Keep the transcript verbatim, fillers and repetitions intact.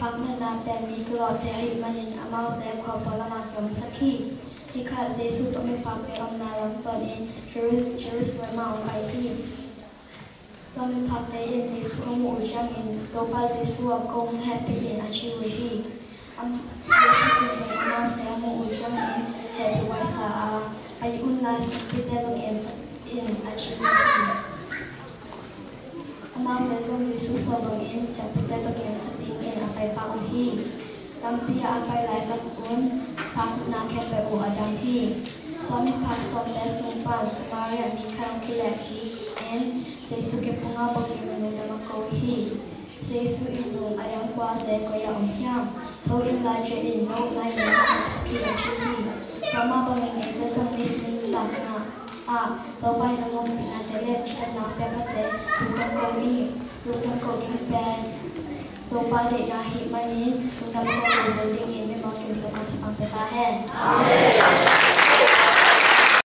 Phak natna pen mi kilawh thei ahih manin amaute khua pualamah kiomsak hi. Ni khat Jesu tawh miphakte omna lam tawnin Jeru- Jerusalem ah hong pai hi. Tua miphakte in Jesu a muh uh ciangin, "Topa Jesu aw, kong hehpih in," a ci uh hi. Am- Jesu in zong amaute a muh uh ciangin hehpihhuai sa a, "Pai unla, siampite tawh gensak in," a ci uh hi. Amaute zong Jesu sawl bangin siampite tawh gensak dingin a pai pak uh hi. Lampi ah a pai laitak un phak natna khempeuh uh a dam hi. Tua miphak sawmte sung pan Samaria mi khat hong kilehpih in Jesu kepungah bawngin lungdam a ko hi. Jesu in zong, "A dang kuate koi ah om hiam? Tho inla, cia in, no upna in na omsak hi," a ci hi. Tua mah bangin eite zong misiangtho nuntakna ah Topa in a ompihna te le cidamna hong piaknate lungdam ko ni. Lungdam ko ding pen Topa deihna ahih manin lungdam ko lo zo dingin mimal kim Topa thupha pia ta hen. Amen.